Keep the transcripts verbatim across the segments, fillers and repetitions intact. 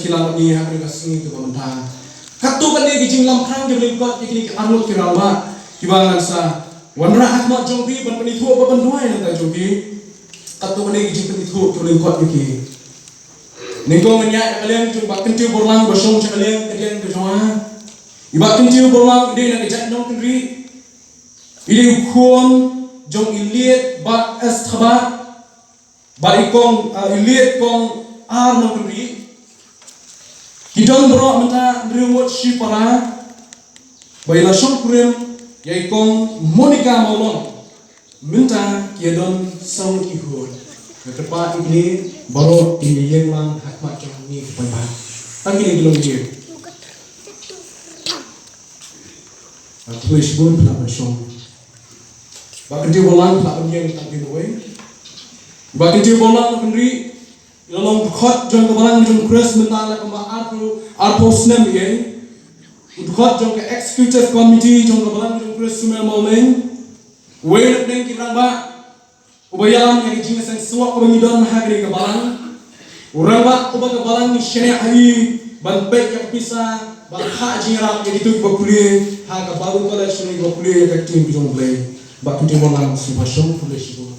ki la mih ha kane ka sngi kaba mynta. Katto katne ki jinglamphang kiba lyngkot ïa kine ki arngut ki rangbah kiba ngan sa wanrah ha khmat jong phi ban pynithuh bad ban duwai na ka bynta jong ki. Katto katne ki jingpynithuh kiba lyngkot ïa ki. Nyngkong ngan ïaid na ka liang jong Bah Kyntiew Borlang ba shong sha ka liang ka liang ka jong nga. I Bah Kyntiew Borlang i dei na ka jaid Nongkynrih. I dei u khun jong i Liet Bah S Thabah bad i kong, ah, i Liet Kong R Nongkynrih. Ki don baroh mynta hynriew ngut shipara. Ba i la shongkurim ïa i Kong Monica Mawlong. Mynta ki ïa don saw ngut ki khun. Nga kyrpad ïa kine baroh kin ïeng lang ha khmat jong ngi ki paidbah. Tang kine ki long ïing. Nga khublei shibun phi lah ban shong. Bah Kyntiew Borlang phi lah ban ïeng tang kine wei. Bah Kyntiew Borlang Nongkynrih. I la long dkhot jong ka balang jong Khrist mynta la kumba arphew, arphew snem ïa. U dkhot jong ka executive committee jong ka balang jong Khrist Sumer Mawleng. Uwei na pdeng ki rangbah uba ïalam ïa ka jingïaseng syllok kaba ngi don ha kane ka balang. U rangbah uba ka balang ngi shaniah ha i ban peit ïa ka pisa ban phah jingïarap ïa kito kiba pule ha ka Bible College, kine kiba pule ïa ka ktien ka jong U Blei. Bah Kyntiew Borlang sngewbha shong, khublei shibun.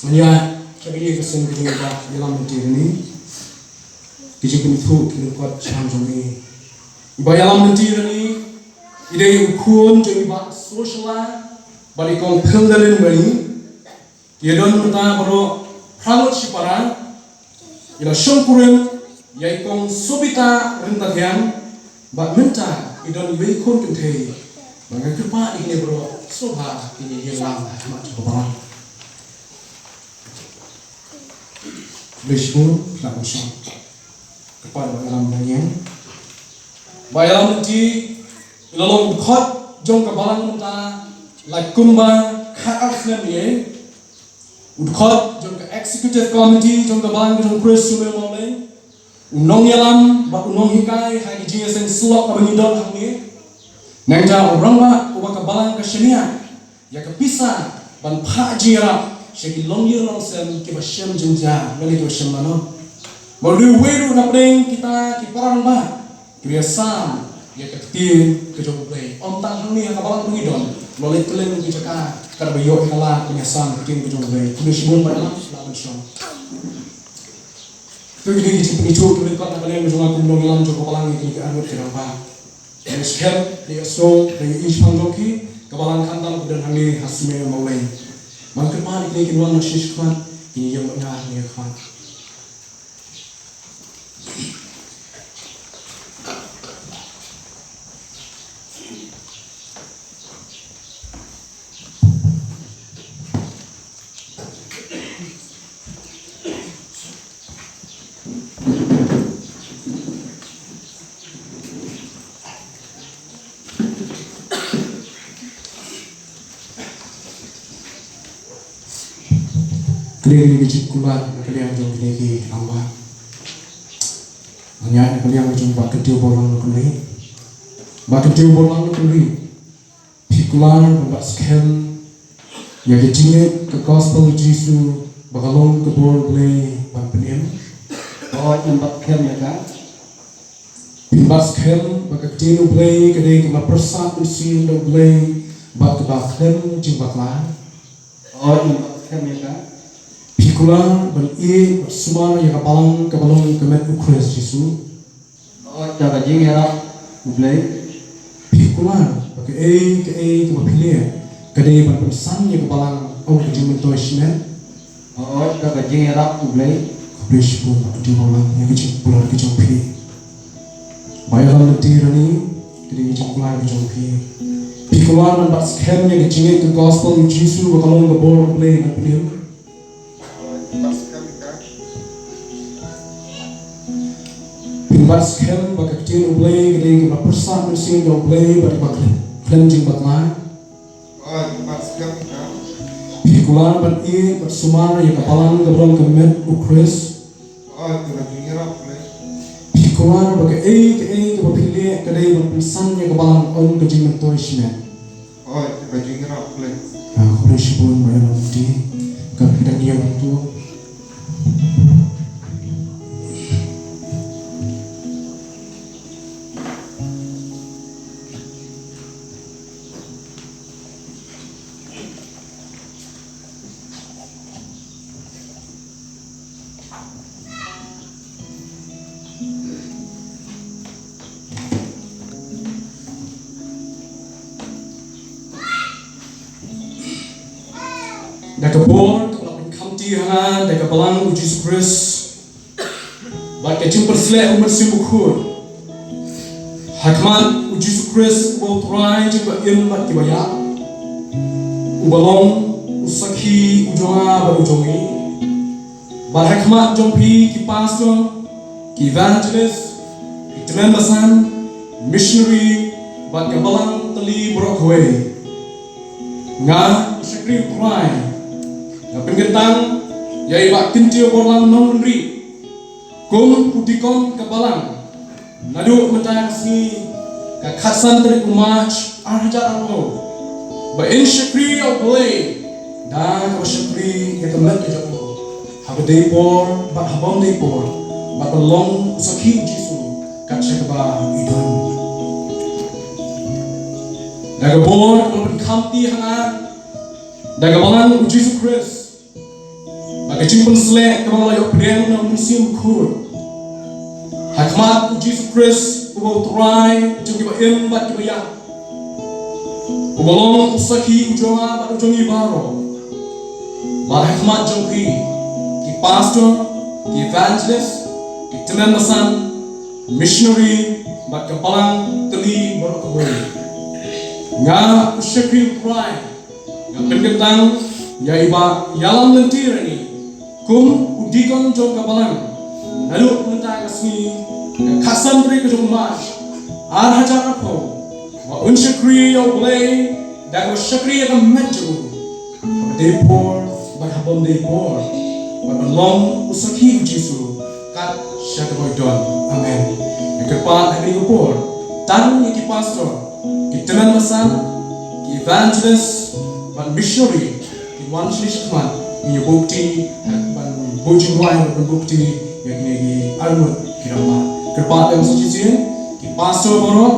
Ngan ïa, ka ïa ka seng ka jong i Bah Ïalam Lynti Rani. Ki jingpynithuh ki lyngkot shaphang jong i. I Bah Ïalam Lynti Rani i dei u khun jong i Bah Soshla bad i Kong Phildalin Rani. Ki ïa don mynta baroh phra ngut shipara. I la shongkurim ïa i Kong Sobita Ryntathiang bad mynta i don iwei i khun kynthei. Bad nga kyrpad ïa kine baroh sngewbha kin ïeng lang ha khmat jong ka balang. Khublei shibun, phi lah ban shong. Kyrpad Bah Ïalam ban ïeng. Bah Ïalam Lynti i la long u dkhot jong ka balang mynta la kumba khatar snem ïa. U dkhot jong ka executive committee jong ka balang jong Khrist Sumer Mawleng. U nongïalam bad u nonghikai ha ki jingïaseng syllok kaba ngi don hangne. Nangta u rangbah uba ka balang ka shaniah ïa ka pisa ban phah jingïarap sha ki longïing longsem kiba shem jingjia lane kiba shem lanot. Bad u dei uwei ruh na pdeng kita ki para rangbah kiba ïasam ïa ka ktien ka jong U Blei. Ym tang hangne ha ka balang ba ngi don, la leit kylleng ki jaka, katba ïoh ïa ka lad ban ïasam ïa ka ktien ka jong U Blei. Khublei shibun Bah Ïalam, lah ban shong. To ki dei ki jingpynithuh kiba lyngkot na ka liang jong nga kum u nongïalam jong ka balang ïa kine ki arngut ki rangbah. Ïa skhem, ïa sngew, ïa i shaphang jong ki, ka balang khamtam ka don hangne ha Sumer Mawleng. Ban kyrpad ïa kine kin wan na shisha khmat, kin ïeng bad nga hangne ha khmat. Kane ka dei ka jingkular na ka liang jong kine ki rangbah. Ngan ïaid na ka liang jong Bah Kyntiew Borlang Nongkynrih. Bah Kyntiew Borlang Nongkynrih. Phi kular ban bat skhem ïa ka jingngeit ka gospel u Jisu ba ka long ka bor Blei ban pynim? Hooid, ngan bat skhem ïa ka. Phi bat skhem ba ka ktien U Blei ka dei kaba pyrsad mynsiem da U Blei bad kaba khlem jingbakla? Hooid, ngan bat skhem ïa ka. Phi kular ban ïeit bad sumar ïa ka balang kaba long ka met u Khrist Jisu? Hooid, da ka jingïarap U Blei. Phi kular ba kaei kaei kaba phi leh ka dei ban pynsan ïa ka balang, ym ka jingmyntoi shimet? Hooid, da ka jingïarap U Blei. Khublei shibun Bah Kyntiew Borlang ïa ka jingkular ka jong phi. Bah Ïalam Lynti Rani, ka dei ka jingkular ka jong phi. Phi kular ban bat skhem ïa ka jingngeit ka gospel u Jisu ba ka long ka bor U Blei ban pynim? Phi bat skhem ba ka ktien U Blei ka dei kaba pyrsad mynsiem da U Blei bad kaba khlem, khlem jingbakla? Hooid, ngan bat skhem ïa ka. Phi kular ban ïeit bad sumar ïa ka balang kaba long ka met u Khrist? Hooid, da ka jingïarap U Blei. Phi kular ba kaei kaei kaba phi leh ka dei ban pynsan ïa ka balang, ym ka jingmyntoi shimet? Hooid, da ka jingïarap U Blei. Ah, khublei shibun Bah Ïalam Lynti. Kan phi dang ïeng hangto. Ïa ka bor kaba la pynkhamti ha nga da ka Balang u Jisu Khrist bad ka jingpynsleh u Mynsiem Bakhuid. Ha khmat u Jisu Khrist uba u Trai jong kiba im bad kiba ïap, uba long u sakhi u jong nga bad u jong ngi. Bad ha khmat jong phi ki pastor, ki evangelist, ki tymmen basan, missionary, bad ka balang tylli baroh kawei. Nga, u shakri u Trai, nga pynkyntang ïa i Bah Kyntiew Borlang Nongwynrieh kum u dikon ka balang naduh mynta ka sngi, ka khatsan tarik u March ar hajar arphew, ba in shakri ïa U Blei da kaba shakri ïa ka met ka jong u, haba dei por bad haba ym dei por, bad ban long u sakhi u Jisu kat shaba i don. Da ka bor kaba la pynkhamti ha nga da ka Balang u Jisu Khrist, bad ka jingpynsleh kaba la ïoh pdiang na u Mynsiem Bakhuid. Ha khmat u Jisu Khrist uba u Trai jong kiba im bad kiba ïap, uba long u sakhi u jong nga bad u jong ngi baroh. Bad ha khmat jong phi ki pastor, ki evangelist, ki tymmen basan, missionary, bad ka balang tylli baroh kawei. Nga, u shakri u Trai, nga pynkyntang ïa i Bah Ïalam Lynti Rani kum u dikon jong ka balang naduh mynta ka sngi, ka khatsan tarik ka jong u March ar hajar arphew, ba un shakri ïa U Blei da kaba shakri ïa ka met jong u, haba dei por bad haba ym dei por, bad ban long u sakhi u Jisu kat shaba i don. Amen. Nga kyrpad ha kane ka por, tang ïa ki pastor, ki tymmen basan, ki evangelist bad missionary kin wan shane shakhmat, ngin ïa buh kti, ban buh jingduwai, ban buh kti ïa kine ki arngut ki rangbah. Kyrpad ïa nga sa shisien, ki pastor baroh,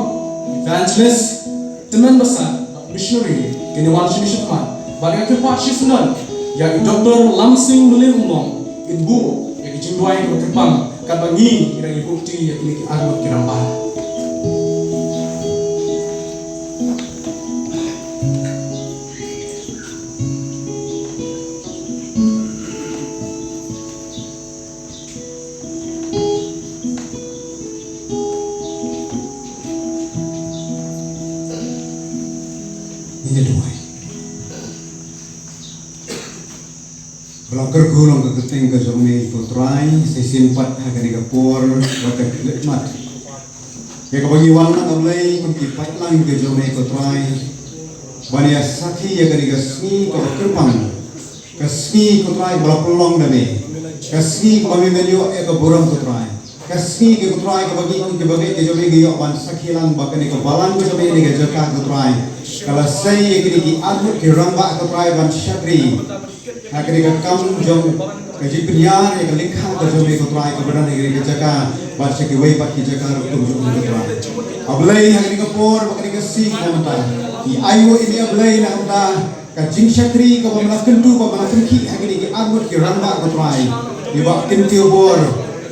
evangelist, tymmen basan bad missionary kin ïa wan shane shakhmat. Bad nga kyrpad shisyndon ïa i Doctor Lamsing Mylliemlong, in buh ïa ki jingduwai kiba kyrpang katba ngi ngi dang ïa buh kti ïa kine ki arngut ki rangbah. Ngin ïa duwai. Ba la kyrkhu long ka kyrteng ka jong me ko Trai, sa shisien pat ha kane ka por bad ka khyllipmat, ïa kaba ngi wan lang, A Blei, kum ki paidlang ka jong me ko Trai, ban ïa sakhi ïa kane ka sngi kaba kyrpang, ka sngi ko Trai kaba la pynlong da me, ka sngi kaba me men ïoh ïa ka burom ko Trai, ka sngi ko Trai kaba ngi kum kiba ngeit ka jong me ngi ïoh ban sakhi lang ba kane ka balang ka jong me, kane ka jaka ko Trai, ka la sei ïa kine ki arngut ki rangbah ko Trai ban shakri ha kane ka kam jong ka jingpynïar ïa ka lingkha ka jong me ko Trai, kaba don ha kane ka jaka bad sha kiwei pat ki jaka ruh kumjuh ko Trai. A Blei, ha kane ka por bad kane ka sngi kaba mynta, ngi ainguh ïa me A Blei na ka bynta ka jingshakri kaba me la kyntu, ba me la pynkhih ha kine ki arngut ki rangbah ko Trai. Ïa i Bah Kyntiew Bor,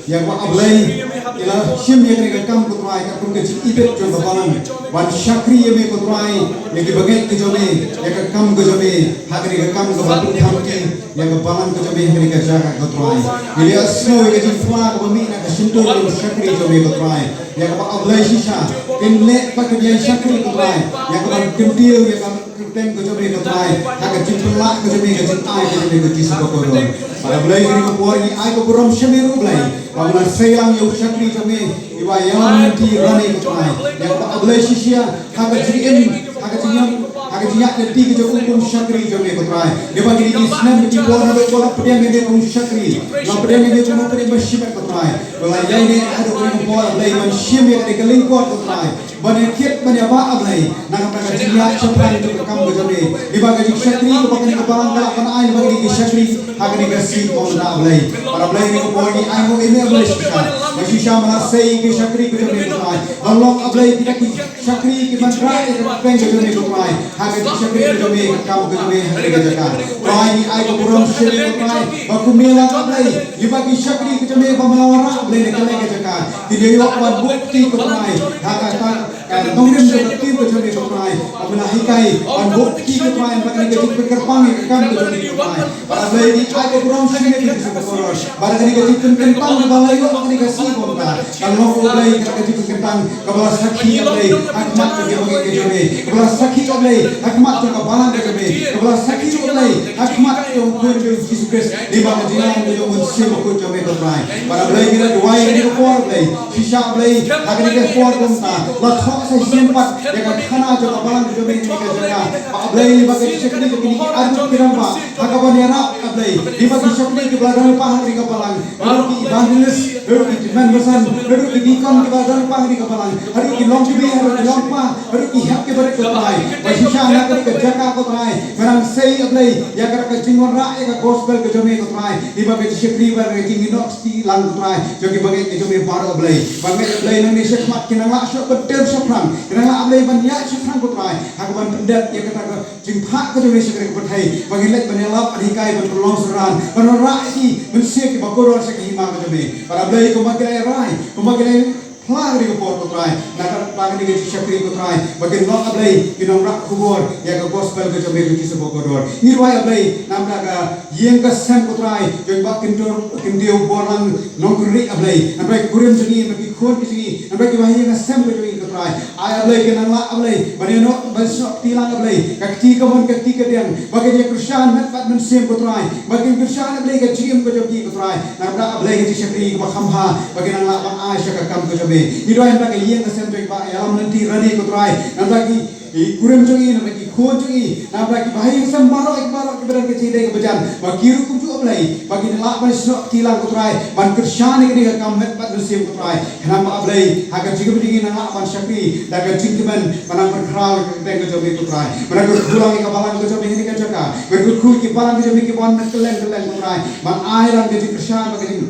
ïa kaba A Blei i la shim ïa kane ka kam ko Trai katkum ka jingibit jong ka balang ban shakri ïa me ko Trai, ïa kiba ngeit ka jong me, ïa ka kam ka jong me ha kane ka kam kaba pynkhamti ïa ka balang ka jong me ha kane ka jaka ko Trai. Ngi la ïohsngew ïa ka jingphla kaba mih na ka shyntur jong u shakri jong me ko Trai, ïa kaba A Blei shisha kin leh pat ka jingshakri ko Trai, ïa kaban kyntiew ïa ka kyrteng ka jong me ko Trai ha ka jingpynlah ka jong me, ka jingai ka jong me ko Jisu ko Kordor. Bad A Blei, kane ka por ngi ai ka burom sha me ruh Blei, ba me la sei lang ïa u shakri jong me, i Bah Ïalam Lynti Rani ko Trai, ïa kaba A Blei shisha ha ka jingim, ha ka jingïap, ha ka jingïaid lynti ka jong u kum u shakri jong me ko Trai. Ïa ba kine ki snem ki por naduh ba la pdiang ïa me kum u shakri, la pdiang ïa me kum u pdiang ba shimet ko Trai, ba la ïaineh haduh kane ka por A Blei ban shim ïa kane ka lyngkot ko Trai, ban ïa kit ban ïa bah A Blei na ka bynta ka jingïaid shaphrang jong ka kam ka jong me. Ïa ba ka jingshakri kaba kane ka balang ka lah ban ai, ïa ba kine ki shakri ha kane ka sngi ko Trai A Blei. Bad A Blei, kane ka por ngi ainguh ïa me A Blei shisha, ba shisha me la sei ki shakri ka jong me ko Trai, ban long A Blei kita ki shakri ki ban rah ïa ka kyrteng ka jong me ko Trai ha ka jingshakri ka jong me, ka kam ka jong me ha kane ka jaka. Trai, ngi ai ka burom sha me ko Trai, ba kumne lang A Blei, ïa ba ki shakri ka jong me ba me la wanrah A Blei na kane ka jaka, kin ïa ïoh ban buh kti ko Trai ha kata ka nongrim jong ka team ka jong me ko Trai, ba me la hi Kai, ban buh kti, ko Trai, ba kane ka jingpynkyrpang ïa ka kam ka jong me, ko Trai. Bad A Blei, ngi ai ka burom sha me, ko Jisu bakordor. Bad kane ka jingpynkyrpang ba la ïoh ha kane ka sngi, ko Trai, kan long, ko Blei, ka jingpynkyrpang kaba la sakhi, A Blei, ha khmat jong ki bangeit ka jong me. Kaba la sakhi, A Blei, ha khmat jong ka balang ka jong me. Kaba la sakhi, A Blei, ha khmat jong U Khun jong me Jisu Khrist. Lyngba ka jingïalam ka jong U Mynsiem Bakhuid jong me, ko Trai. Bad A Blei, ngi la duwai ïa kane ka por, A Blei. Shisha, A Blei, ha kane ka por, ko Trai, la thoh sa shisien pat ïa ka khana jong ka balang ka jong me ha kane ka jaka. Bad A Blei, lyngba ka jingshakri jong kine ki arngut ki rangbah, ha kaban ïarap, A Blei, lyngba ki shakri kiba la don lypa ha kane ka balang, haduh ki evangelist, haduh ki tymmen basan, haduh ki deacon kiba la don lypa ha kane ka balang, haduh ki longkmie, haduh ki longkpa, haduh ki hep ki barit, ko Trai. Bad shisha na kane ka jaka, ko Trai, me nang sei, A Blei, ïa ka, ka jingwanrah ïa ka gospel ka jong me, ko Trai. Lyngba ka jingshakri bad ka jingïaroh kti lang, ko Trai, jong ki bangeit ka jong me baroh, A Blei. Bangeit, A Blei, nangne shakhmat kin nang lah shuh ban ter shaphrang, kin nang lah, A Blei, ban ïaid shaphrang, ko Trai, ha kaban pyndep ïa kata ka jingphah ka jong me sha kane ka pyrthei, ba ngin leit ban ïalap, ban hikai, ban pynlong synran, ban wanrah ïa ki mynsiem kiba kordor sha ka hima ka jong me. Bad A Blei, kumba ki la rai, kumba ki la phla ha kane ka por, ko Trai, na ka, na kane ka jingshakri, ko Trai, ba kin long, A Blei, ki nongrah khubor ïa ka gospel ka jong me, ko Jisu bakordor. Ngi duwai, A Blei, namar ka ïing ka sem, ko Trai, jong Bah Kyntiew, Kyntiew Borlang Nongkynrih, A Blei, namar ki kurim jong ngi, namar ki khun ki jong ngi, namar ki bahaïing ka sem ka jong ngi, ko Trai. Ai, A Blei, kin nang lah, A Blei, ban ïa, ban snoh kti lang, A Blei, ka kti kamon, ka kti kadiang, ba kin ïa kyrshan met bad mynsiem, ko Trai, ba kin kyrshan, A Blei, ka jingim ka jong ki, ko Trai. Namar, A Blei, ka jingshakri kaba kham bha, ba kin nang lah ban ai sha ka kam ka jong me. Ngi duwai namar ka ïing ka sem jong Bah Ïalam Lynti Rani, ko Trai. Namar ki, ki kurim jong ngi, namar ki khun jong ngi, namar ki bahaïing sem baroh, ki baroh kiba don ka jingïadei kaba jan, ba ki ruh kumjuh, A Blei, ba kin lah ban snoh kti lang, ko Trai, ban kyrshan ïa kane ka kam met bad mynsiem, ko Trai. Khnang ba, A Blei, ha ka jingim jong ngi nang lah ban shakri da ka jingkmen, ban nang pynkhraw ïa ka kyrteng ka jong me, ko Trai. Ban nang kyrkhu lang ïa ka balang ka jong me ha kane ka jaka. Ban kyrkhu ïa ki balang ka jong me kiba wan na kylleng kylleng, ko Trai. Ban ai lang ka jingkyrshan, ba ka jing,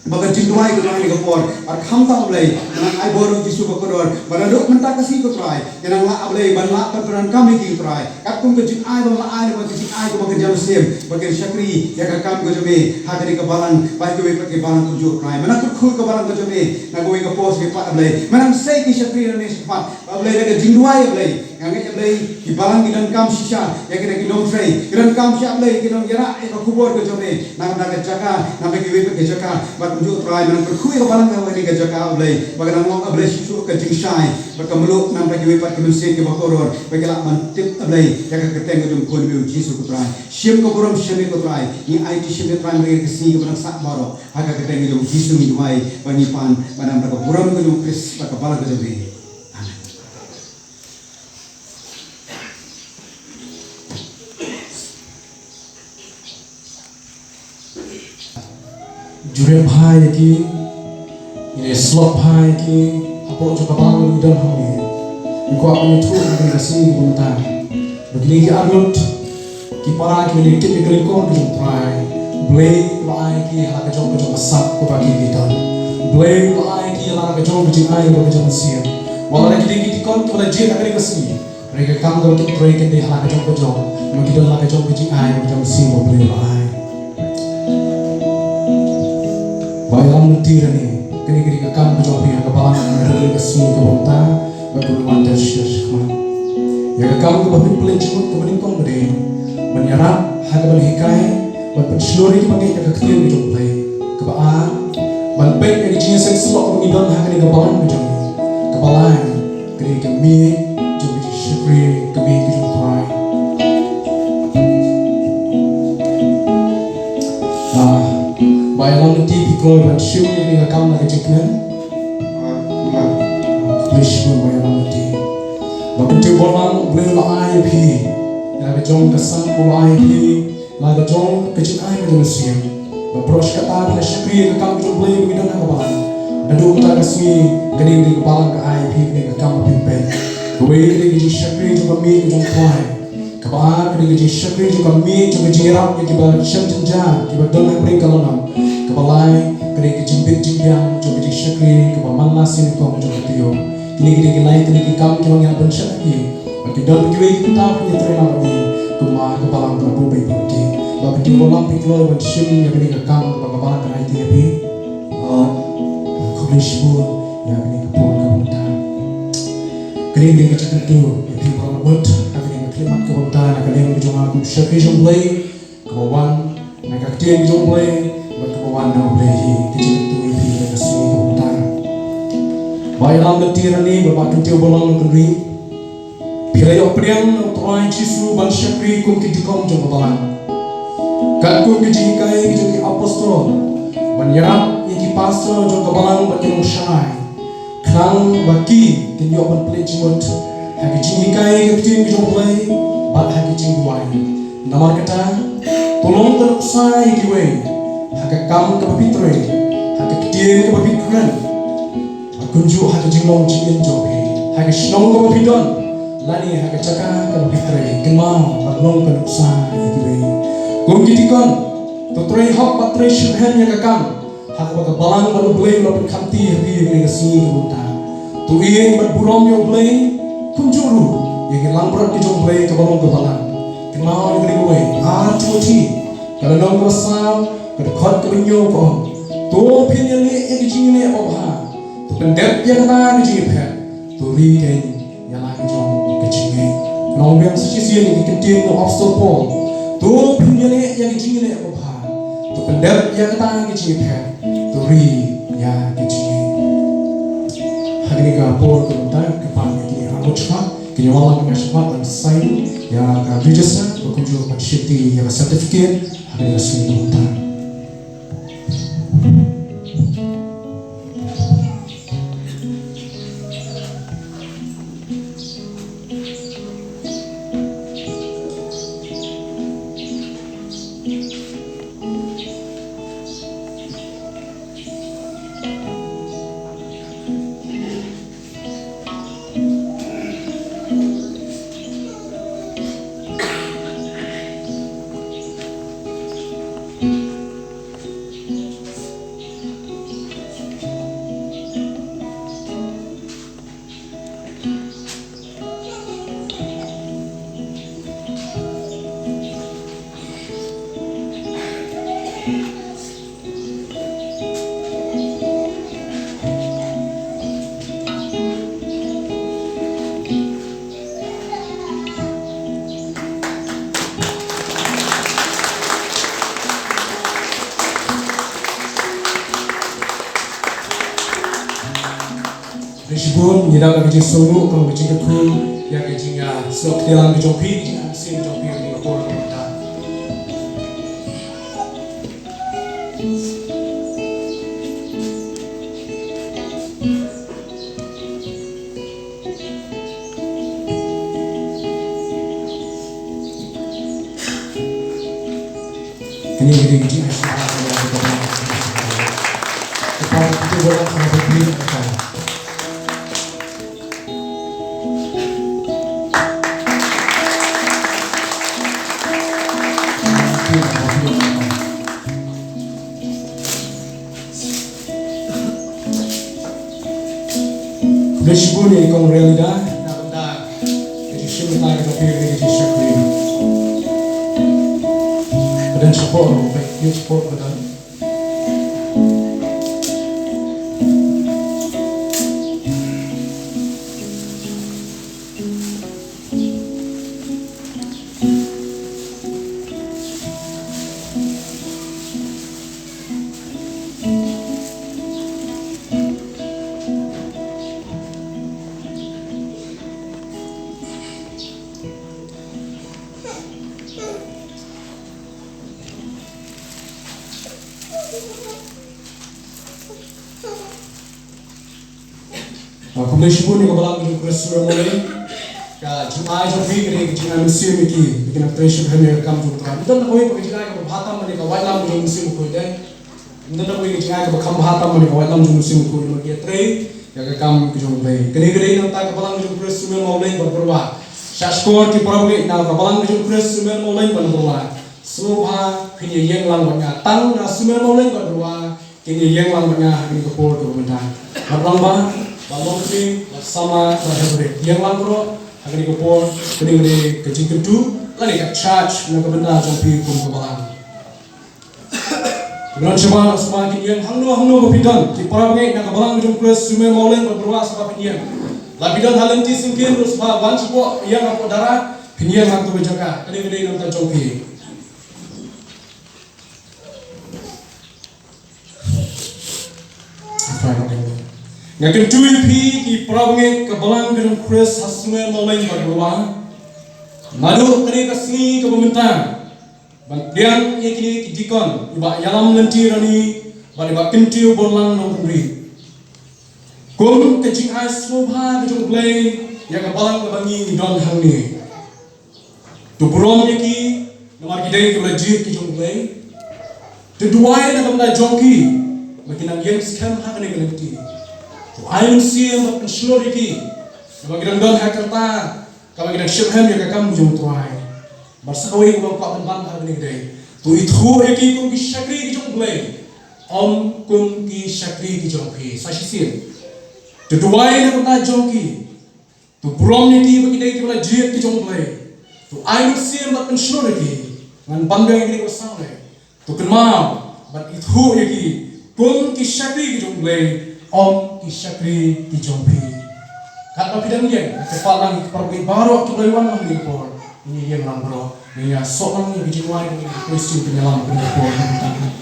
ba ka jingduwai, ko Trai, ha kane ka por. Bad khamtam, A Blei, ban nang ai bor, ko Jisu bakordor, ba naduh mynta ka sngi, ko Trai, kin nang lah, A Blei, ban lah ban pyndonkam ïa ki, ko Trai. Katkum ka jingai ba me la ai, ba ka jingai kaba kynja mynsiem, ba kin shakri ïa ka kam ka jong me ha kane ka balang, bad kiwei pat ki balang kumjuh, ko Trai. Me nang kyrkhu ïa ka balang ka jong me na kawei ka por sha kawei pat, A Blei. Me nang sei ki shakri nangne shakhmat, A Blei, da ka jingduwai, A Blei. Nga ngeit, A Blei, ki balang ki donkam shisha ïa kine ki nongtrei, ki donkam shisha, A Blei, ki nongïarap ïa ka khubor ka jong me na, na ka jaka, na kiwei pat ki jaka, bad kumjuh, ko Trai, me nang kyrkhu ïa ka balang ha kane ka jaka, A Blei, ba kan nang long, A Blei, shisha ka jingshai bad ka mluh namar kiwei pat ki mynsiem kiba kordor, ba ki lah ban tip, A Blei, ïa ka kyrteng ka jong U Khun jong me, U Jisu, ko Trai. Shim ka burom sha me, ko Trai. Ngi aiti shim, ko Trai, mynta ka sngi kaba dang sah baroh, ha ka kyrteng ka jong U Jisu ngi duwai bad ngi pan, bad namar ka burom ka jong U Khrist bad ka balang ka jong me. Amen. Jurip bha ïa ki, ngin ïa slok bha ïa ki hapoh jong ka balang kaba ngi don hangne. Ngi kwah ban ïathuh ha kane ka sngi kaba mynta ba kine ki arngut ki para kiba ngi tip ïa ka lyngkor ka jong U Trai, Blei u la ai ïa ki ha la ka jong ka jong ka sap kaba ki, ki don. Blei u la ai ïa ki ha la ka jong ka jingai bad ka jong ka mynsiem. Wat la kine ki dikon kiba la jied ha kane ka sngi, hynrei ka kam kaba ki trei kan dei ha la ka jong ka jong, namar ki don la ka jong ka jingai bad ka jong ka mynsiem ba Blei u la ai. Bah Ïalam Lynti Rani, kane ka dei ka kam ka jong phi ha ka balang ha kane ka sngi kaba mynta, bad kumno ban ter sha khmat. Ïa ka kam kaba pynpyllait jingmut kaba nyngkong ka dei ban ïarap ha kaban hikai bad pynshlur ïa kiba ngeit ïa ka ktien ka jong U Blei. Kaba ar, ban peit ïa ka jingïaseng syllok kaba ngi don ha kane ka balang ka jong ngi. Kaba lai, kane ka miej jong ka jingshakri, ka miej ka jong U Trai. Ah, Bah Ïalam Lynti, phi kloi ban shim ïa kane ka kam na ka jingkmen? Ah, khublei shibun Bah Ïalam Lynti. Bah Kyntiew Borlang, U Blei u la ai ïa phi ïa la ka jong ka sap, u la ai ïa phi la ka jong ka jingai bad ka mynsiem. Bad baroh shi katta phi la shakri ïa ka kam ka jong U Blei ba ngi don ha ka balang. Naduh mynta ka sngi, kane ka dei ka balang ka ai ïa phi kane ka kam ba phin peit. Kawei ka dei ka jingshakri jong ka miej ka jong U Trai. Kaba ar ka dei ka jingshakri jong ka miej jong ka jingïarap ïa kiba shem jynjar, kiba don hapdeng ka lynnong. Kaba lai ka dei ka jingbit jingbiang jong ka jingshakri kaba man la sha nyngkong jong ka taïew. Kine ki dei ki lai tylli ki kam kiba ngi hap ban shakri. Bad ki don bad kiwei ki bynta ba ngin ïatrei lang bad ngi kum ka balang kaba bun bad ki. Bah Kyntiew Borlang, phi kloi ban shim ïa kane ka kam kaba ka balang kan ai ïa phi? Ah, khublei shibun ïa kane ka por kaba mynta. Kane ka dei ka jingkyntu ïa phi baroh bad Kaba mynta na ka liang ka jong nga kum u shakri jong U Blei, kaba wan na ka ktien ka jong U Blei, bad kaba wan na U Blei hi, ka jingkyntu ïa phi ha ka sngi kaba mynta. Bah ïalam lynti Rani, bad Bah Kyntiew Balong Kynrih. Phi la ïoh pdiang na U Trai Jisu ban shakri kum ki dikon jong ka balang. Katkum ka jinghikai ka jong ki apostol, ban ïarap ïa ki pastor jong ka balang bad ki nongshakri. Khnang ba ki kin ïoh ban pynleit jingmut ha ka jinghikai ka ktien ka jong U Blei bad ha ka jingduwai. Namar kata, to long ka nuksa ïa kiwei ha ka kam kaba phi trei, ha ka ktien kaba phi kren, bad kumjuh ha ka jinglong jingim jong phi, ha ka shnong kaba phi don, lane ha ka jaka kaba phi trei. Kynmaw ban long ka nuksa ïa kiwei. Kum ki dikon, to trei hok bad trei shitrhem ïa ka kam ha kaba ka balang bad U Blei u la pynkhamti ha phi ha kane ka sngi kaba mynta. To ïeit bad burom ïa U Blei, kumjuh ruh ïa ki langbrot ki jong U Blei kaba long ka balang. Kynmaw ïa kane kawei, Ar Timothi ka lynnong kaba saw, ka dkhot kaba hynñiew ka ong, to phin ïaleh ïa ka jingïaleh babha. To pyndep ïa kata ka jingïapher, to ri keiñ ïa la ka jong ka jingngeit. Ngan ong biang sa shisien ïa ki kyntien u Apostol Paul. To phin ïaleh ïa ka jingïaleh babha. To pyndep ïa kata ka jingïapher, to ri ïa ka jingngeit. Ha kane ka por kaba mynta, kyrpad ïa ki nongshakri, kin ïa wallam ïa ka shakri ban sign ïa ka register, bad kumjuh ban shim ïa ka certificate ha kane ka sngi kaba mynta. Khublei shibun, ngi dap da ka jingsngewnguh, ka long ka jingkyrkhu ïa ka jingïasnoh kti lang ka jong phi, ka jingïasnoh jong phi ha kane ka por kaba mynta. Kane ka dei ka jingai sngewbha ka long ka bynta ka jong ka. Ka pynpaw ka pynpaw ka pynpaw ka pynpaw. Khublei shibun ïa i Kong Realida na ka bynta ka jingshim bynta ka jong phi ïa ka jingshakri. Ka don shapoh ruh, ka don shapoh ka don. Ah, khublei shibun ïa ka Balang ka jong U Khrist Sumer Mawleng. Ka jingai jong phi ka dei ka jingai mynsiem ïa ki, ïa ki nongtrei shitrhem ïa ka kam jong U Trai. Ym don kawei pat ka jingai kaba bha tam ban ïa ka waitlam ka jong U Mynsiem Bakhuid, dei. Ym don kawei ka jingai kaba kham bha tam ban ïa ka waitlam jong U Mynsiem Bakhuid, namar ki ïatrei ïa ka kam ka jong U Blei. Kane ka dei nangta ka Balang ka jong U Khrist Sumer Mawleng bad Beurwa. Shah shkor ki para bangeit na ka Balang ka jong U Khrist Sumer Mawleng bad Beurwa. Sngewbha phin ïa ïeng lang bad nga, tang na Sumer Mawleng bad Beurwa kin ïa ïeng lang bad nga ha kane ka por kaba mynta. Bad lang ba, ba long kane, ba samla, ba hynrei ïeng lang baroh ha kane ka por, kane ka dei ka jingkyntu lane ka charge na ka bynta jong phi kum ka Balang. Khublei shibun, sngewbha kin ïeng hangno hangno ba phi don, ki para bangeit na ka Balang ka jong U Khrist Sumer Mawleng bad Beurwa, sngewbha phin ïeng. La phi don ha lynti syngkien ruh sngewbha wan shapoh, ïeng hapoh dara. Phin ïeng ha katu ka jaka, kane ka dei na ka bynta jong phi. Nga kyntu ïa phi ki para bangeit ka balang ka jong U Khrist ha Sumar Mawleng Baroh. Naduh kane ka sngi kaba mynta ban pdiang ïa kine ki deacon, i Bah Ïalam Lynti Rani bad i Bah Kyntiew Borlang Nongkynrih. Kum ka jingai sngewbha ka jong U Blei ïa ka balang kaba ngi don hangne. To burom ïa ki namar ki dei kiba la jied ki jong U Blei. To duwai na ka bynta jong ki ba kin nang ïeng skhem ha kane ka lynti. To ai mynsiem bad pynshlur ïa ki ba kin nang don ha ka rta kaba kin nang shemphang ïa ka kam jong U Trai. Bad sa kawei kaba kwah ban ban ha kane ka dei, to ithuh ïa ki kum ki shakri ki jong U Blei, ym kum ki shakri ki jong phi. Sa shisien, to duwai na ka bynta jong ki. To burom ïa ki ba ki dei kiba la jied ki jong U Blei. To ai mynsiem bad pynshlur ïa ki. Ngan ban biang ïa kine kiba saw ne. To kynmaw bad ithuh ïa ki kum ki shakri ki jong U Blei, ym ki shakri ki jong phi. Katba phi dang ïeng, kyrpad lang ïa ki para bangeit baroh kiba la wan ha kane ka por. Ngin ïeng lang baroh, ngin ïasoh lang ïa ki jingduwai, ngin ïa Khrist, ngin ïalam ha kane ka por.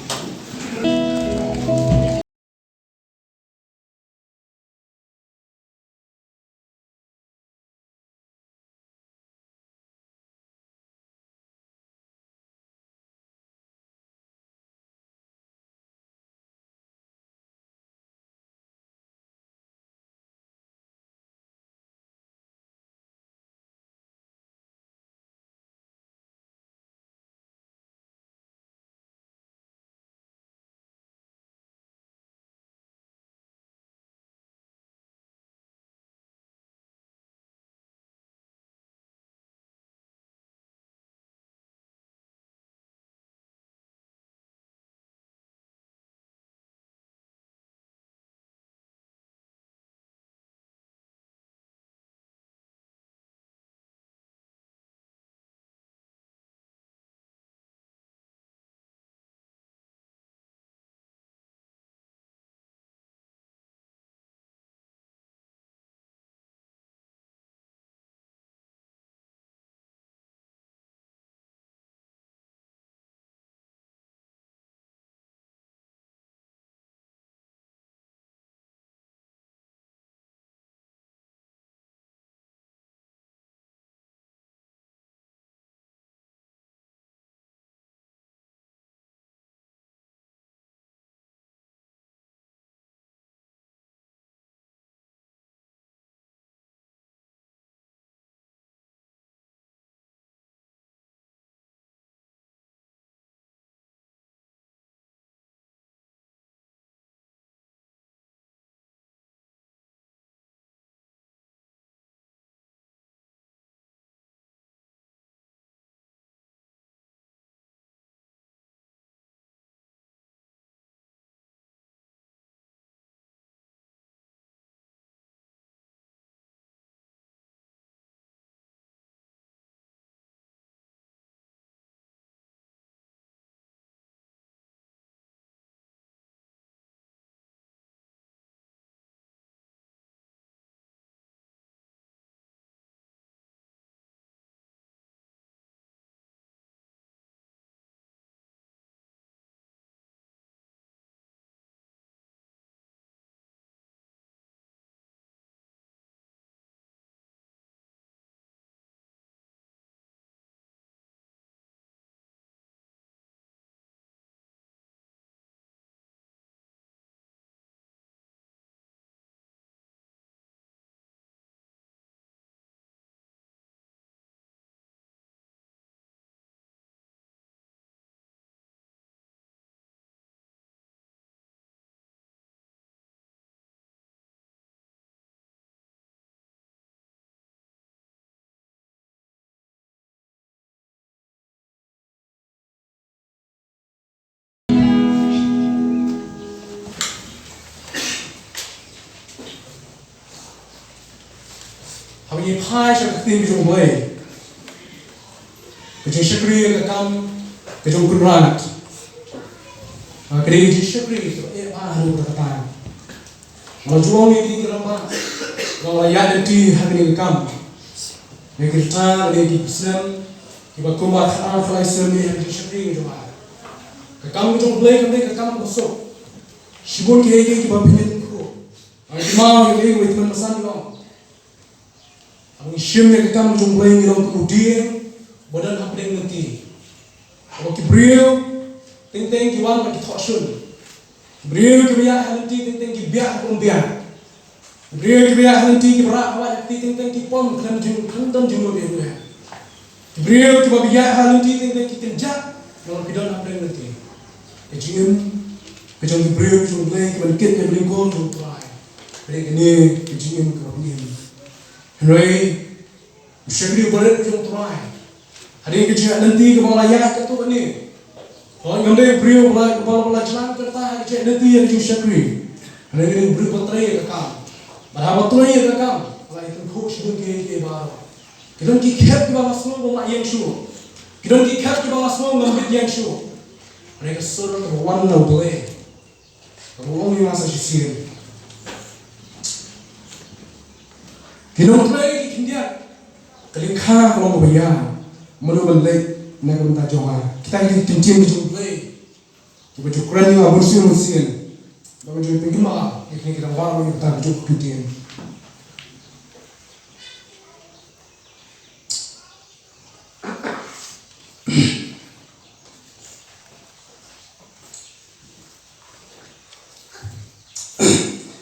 Haba ngi phai sha ka ktien ka jong U Blei, ka jingshakri ka kam ka jong U Kynrad. Ka dei ka jingshakri kaba eh bha haduh katta katta. Nga la ju ong ïa ki rangbah, nga la ïaid lynti ha kane ka kam. Ki rta lane ki snem kiba kumba khatar khatlai snem ïa ka jingshakri jong nga. Ka kam jong U Blei kam dei ka kam kaba suk. Shibun kiei kiei kiba phin ïakynduh, ngi kynmaw ïa kiei kiei kiba i Tymmen Basan i ong. Haba ngi shim ïa ka kam jong U Blei ngi long kum u dieng ba don hapdeng lynti. Haba ki briew teng teng ki wan bad ki thoh shun. Ki briew kiba ïaid ha lynti teng teng ki biah bym biah. Ki briew kiba ïaid ha lynti kiba rah ha wait ha kti teng teng ki pom khlem jing khlem don jingmut ïa U Blei. Ki briew kiba ïaid ha lynti teng teng ki kynjah namar ki don hapdeng lynti. Ka jingim ka jong ki briew jong U Blei kiban kit ïa ka jingkor jong U Trai. Ka dei kane ka jingim kaba phin im. Hynrei u shakri barit jong U Trai, hadien ka jingïaid lynti kaba la ïaid katto katne, hooid ngam dei u briew ba la, ba la, ba la jlan kata ha ka jingïaid lynti ïa ka jingshakri. Hynrei u dei u briew ba trei ïa ka kam. Bad haba trei ïa ka kam, la ïatyngkhuh shibun kiei kiei baroh. Ki don ki khep kiba nga sngew bym lah ïeng shuh. Ki don ki khep kiba nga sngew ngam bit ïeng shuh. Hynrei ka sur kaba wan na U Blei, kaba ong ïa nga sa shisien, ki nongtrei ki khyndiat, ka lyngkha ka long kaba ïar. Mano ban leit na ka bynta jong nga? Kita ki dei ki kyntien ki jong U Blei kiba ju kren ïa nga bunsien bunsien. Ba ngi ju pynkyndit ïa kine ki dang wan ïa kita ki ju kyntien.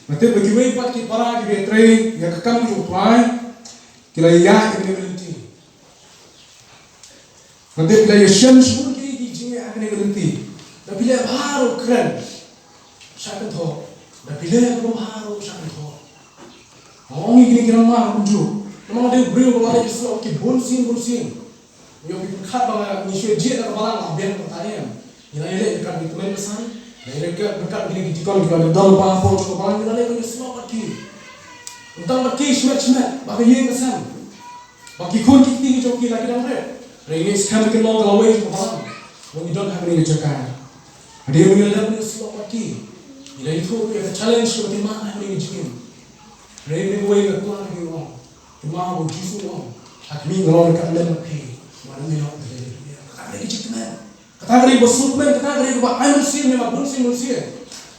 Nga tip ba kiwei pat ki para kiba trei ïa ka kam jong U Trai ki la ïaid ïa kane ka lynti. Nga tip ki la ïashem shibun ki, ki jingeh ha kane ka lynti. Da phi leh bha ruh kren, shah kynthoh. Da phi leh kaba bha ruh, shah kynthoh. Nga ong ïa kine ki rangbah kumjuh. Namar nga dei u briew ba la leit sha ki bunsien bunsien. Ïoh phi pyrkhat ba nga, ngi shu jied na ka balang, nga biang ba ta em. Ngi la ïaleh ryngkat ki tymmen basan, ngi la ïaleh ryngkat kine ki dikon kiba don lypa hapoh jong ka balang, ngi la leh ban ïasyllok bad ki. Tang bad ki shimet shimet ba ka ïing ka sem, ba ki khun ki kti ki jong ki la ki dang rit. Hynrei ngi skhem ba kin long ka lawei jong ka balang ba ngi don ha kane ka jaka. Hadien ba ngi la leh ban ïasyllok bad ki, ngi la ïathuh ïa ka challenge kaba ki mad ha kane ka jingim. Hynrei mynta nga kwah ban ong, kumba u Jisu u ong, ha khmih nga long ryngkat lem bad phi, wat ïehnoh. Kata ka dei ka jingkmen. Kata ka dei kaba sngewkmen, kata ka dei kaba ai mynsiem ïa nga bunsien bunsien.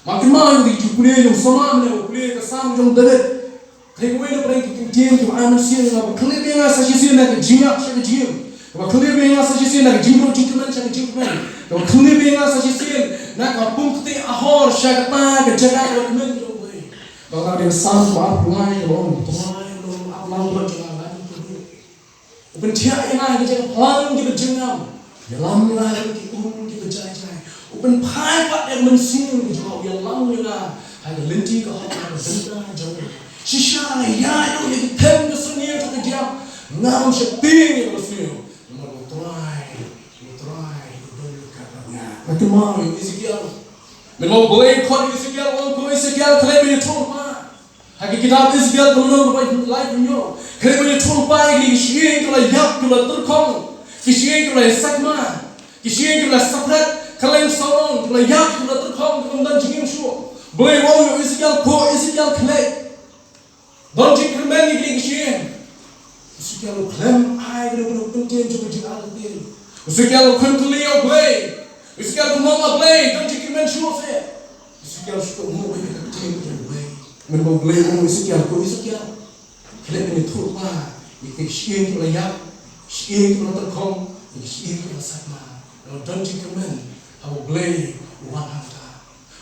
Ma kynmaw ïa ka jingpule jong u samla mynne, u pule ka Salm jong u David. Ka dei kawei na pdeng ki kyntien kiba ai mynsiem ïa nga, ba khyllip ïa nga sa shisien na ka jingïap sha ka jingim, ba khyllip ïa nga sa shisien na ka jingduh jingkmen sha ka jingkmen, ba khyllip ïa nga sa shisien na ka pung ktieh ahor sha kata ka jaka kaba kmen jong U Blei. Ba ka dei ka Salm ba arphew lai, kaba ong, Trai, me long u ap lang bad jong nga, nga ïoh kyrduh. U pynthiah ïa nga ha ka jaka phlang kiba jyrngam, ïalam ïa nga ha ki um kiba jai jai. U pynphai pat ïa ka mynsiem ka jong nga, u ïalam ïa nga ha ka lynti ka hok, ha ka bynta jong U. Shisha nga ïaid ruh ïa ki them ka sniew jong ka jingïap, ngam sheptieng ïa ka basniew, namar U Trai, U Trai u don ryngkat bad nga. Nga kynmaw ïa u Ezekiel. Mynba U Blei u khot ïa u Ezekiel, u ong, ko Ezekiel, khlem ïathuh lypa. Ha ka kitab Ezekiel ka lynnong kaba lai phew hynñiew, khlem ïathuh lypa ïa ki sha ïing kiba la ïap, kiba la tyrkhong, ki sha ïing kiba la sakma, ki sha ïing kiba la sapret, kylleng sawdong, kiba la ïap, kiba la tyrkhong, kiba ym don jingim shuh. Blei u ong ïa u Ezekiel, ko Ezekiel, khie leit. Don jingkyrmen ïa kine ki sha ïing. U Ezekiel u khlem ai kano kano ka kyntien jong ka jingartatien. U Ezekiel u khlem kylli ïa U Blei. U Ezekiel u ong, A Blei, don jingkyrmen shuh seh. U Ezekiel u shu nguh ïa ka ktien jong U Blei. Mynba U Blei u ong ïa u Ezekiel, ko Ezekiel, khie leit ban ïathuh lypa ïa ki sha ïing kiba la ïap, sha ïing kiba la tyrkhong, ïa ki sha ïing kiba la sakma. Don jingkyrmen haba U Blei u wan hangta.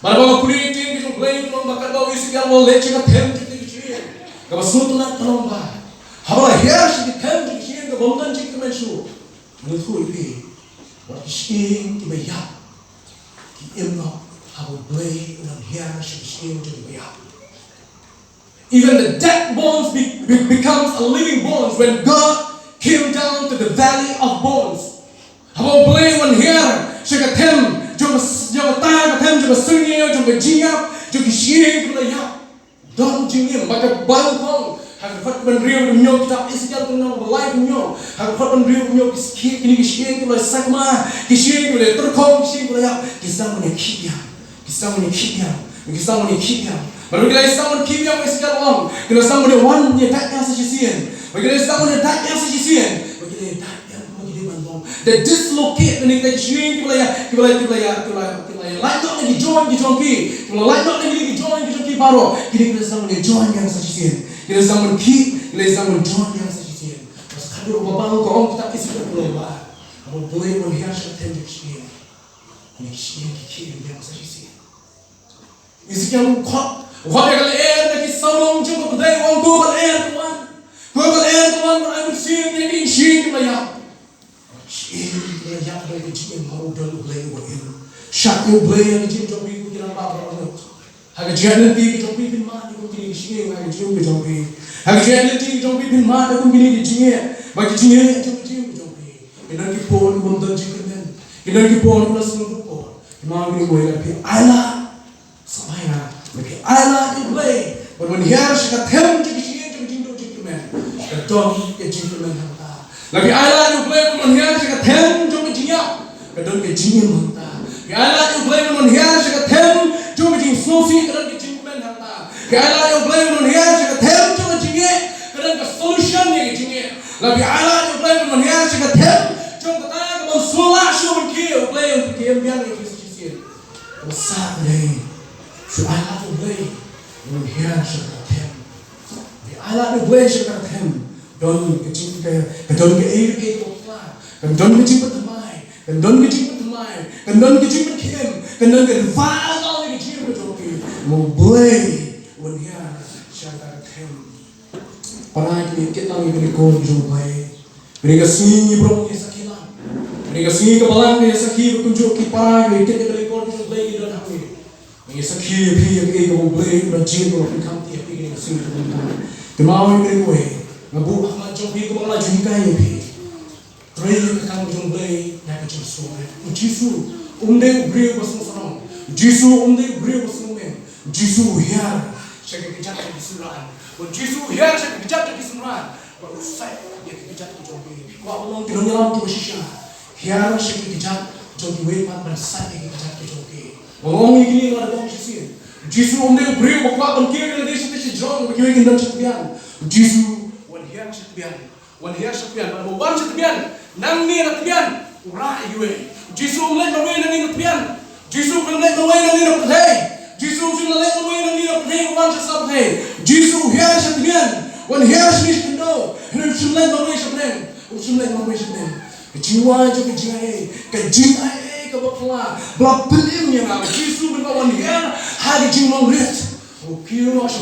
Bad haba nga pule ïa ka ktien ka jong U Blei, ka long ba katba u Ezekiel u leit sha ka them jong kine ki sha ïing, kaba sngewtynnat ka long ba haba la hiar sha ka them jong ki sha ïing kaba ym don jingkyrmen shuh, ngan ïathuh ïa phi, wat ki sha ïing kiba ïap ki im noh haba U Blei u wan hiar sha ki sha ïing jong kiba ïap. Even the dead bones be, be, becomes a living bones when God came down to the valley of bones. Haba U Blei u wan hiar sha ka them jong ka, jong kata ka them jong ka syrngiew, jong ka jingïap, jong ki sha ïing kiba la ïap, don jingim. Bad ka Baibl ka ong ha ka dkhot kaba hynriew hynñiew, kitab Ezekiel ka lynnong kaba lai hynñiew, ha ka dkhot kaba hynriew hynñiew, ki sha ïing, kine ki sha ïing kiba la sakma, ki sha ïing kiba la tyrkhong, ki sha ïing kiba la ïap, ki sdang ban ïakhih biang. Ki sdang ban ïakhih biang. Ki sdang ban ïakhih biang. Bad ba ki la sdang ban khih biang, Ezekiel ong, ki la sdang ban ïa wan ïa dait biang sa shisien. Bad ki la sdang ban ïa dait biang sa shisien. Bad ki la ïa dait biang, bad ki dei ban long, da dislocate na kita ki shnong, kiba la ïa, kiba la, kiba la ïa, kiba la, kiba la ïa lait noh na ki joint ki jong ki, kiba la lait noh na ki, ki joint ki jong ki baroh. Ki dei, ki la sdang ban ïa joint biang sa shisien. Ki la sdang ban khih, ki la sdang ban joint biang sa shisien. Bad sa khatduh ba bang ka ong kita, Ezekiel, U Blei ba, U Blei un hiar sha ka them jong ki shnong. Kine ki shnong ki khih biang sa shisien. Ezekiel u khot, u khot ïa ka lyer na ki sawdong jong ka pyrthei, u ong, ko ka lyer, to wan. Ko ka lyer, to wan, ban ai mynsiem ïa ki shnong kiba la ïap. Shnong kiba la ïap, ka don ka jingim, u don U Blei uba im. Shah ïa U Blei ha ka jingim jong phi, ko ki rangbah baroh. Ha ka jingïaid lynti ka jong phi, phin mad ïa kum kine ki shnong ha ka jingim ka jong phi. Ha ka jingïaid lynti ka jong phi, phin mad ïa kum kine ki jingeh. Ba ki jingeh jong ka jingim ka jong phi, ki don ki por ki bym don jingkyrmen. Ki don ki por ki la sngewthuh por. Ki ma ngi, mo, ïa phi, ai la Sa mai nga, me ki ai lad ïa U Blei ban wan hiar sha ka them jong ka jingim, jong ka jingduh jingkyrmen, ka don ka jingkyrmen hangta. La ki ai lad ïa U Blei ban wan hiar sha ka them jong ka jingïap, ka don ka jingim hangta. Ki ai lad ïa U Blei ban wan hiar sha ka them jong ka jingsngewsih, ka don ka jingkyrmen hangta. Ki ai lad ïa U Blei ban wan hiar sha ka them jong ka jingeh, ka don ka solution ïa ka jingeh. La ki ai lad ïa U Blei ban wan hiar sha ka them jong kata ka bym sngewlah shuh ban khie, U Blei un pynkhie biang ïa ki sa shisien. Sa dei, shu ai lad ïa U Blei ban hiar sha ka them. Ai lad ïa U Blei sha ka them. Don ka jing ka, ka don kaei kaei kaba pla. Ka don ka jingpynthymmai. Ka don ka jingpynthymmai. Ka don ka jingpynthymmai. Ka don ka revival ïa ka jingim ka jong phi. Ma U Blei un hiar sha ka them. Para, ngi kit lang ïa kane ka kor jong U Blei. Kane ka sngi ngi burom ngi sakhi lang. Kane ka sngi ka balang ngi sakhi, ba kumjuh ki para, ngi kit ïa kane ka kor jong U Blei, ngi don hangne. Ngi sakhi ïa phi ïa kaei kaba U Blei u la jied, u la pynkham ïa phi kane ka sngi ka balang. Te ma ïa kane kawei, nga buh ha khmat jong phi, kaba nga la ju hikai ïa phi. Trei ïa ka kam jong U Blei na ka jingsngew. U Jisu um dei u briew ba sngewsarong. U Jisu um dei u briew ba sngewmeng. U Jisu u hiar sha ki kjat jong ki synran. U Jisu u hiar sha ki kjat jong ki synran. Bad u sait ïa ki kjat ki jong ki. Kwah ban long ki nongïalam kiba shisha. Hiar sha ki kjat jong kiwei pat ban sait ïa ki kjat ki jong ki. Nga ong ïa kine, nga la ong shisien. U Jisu um dei u briew ba kwah ban kiew ïa lade shatei shajrong ba kiwei kin don sha tbian. U Jisu u wan hiar sha tbian. Wan hiar sha tbian, bad haba u wan sha tbian, nangne na tbian u rah ïa kiwei. U Jisu um leit marwei nangne na tbian. U Jisu um leit marwei nangne na pyrthei. U Jisu um shym la leit marwei nangne na pyrthei, u wan sha sla pyrthei. U Jisu u hiar sha tbian, wan hiar sha kyndoh. Hynrei um shym leit marwei sha bneng. Um shym leit marwei sha bneng. Ka jingwan jong ka jingaiei, ka jingaiei kaba pla, ba la pynim ïa nga. U Jisu mynba wan hiar ha ka jinglong rit, u kiew noh sha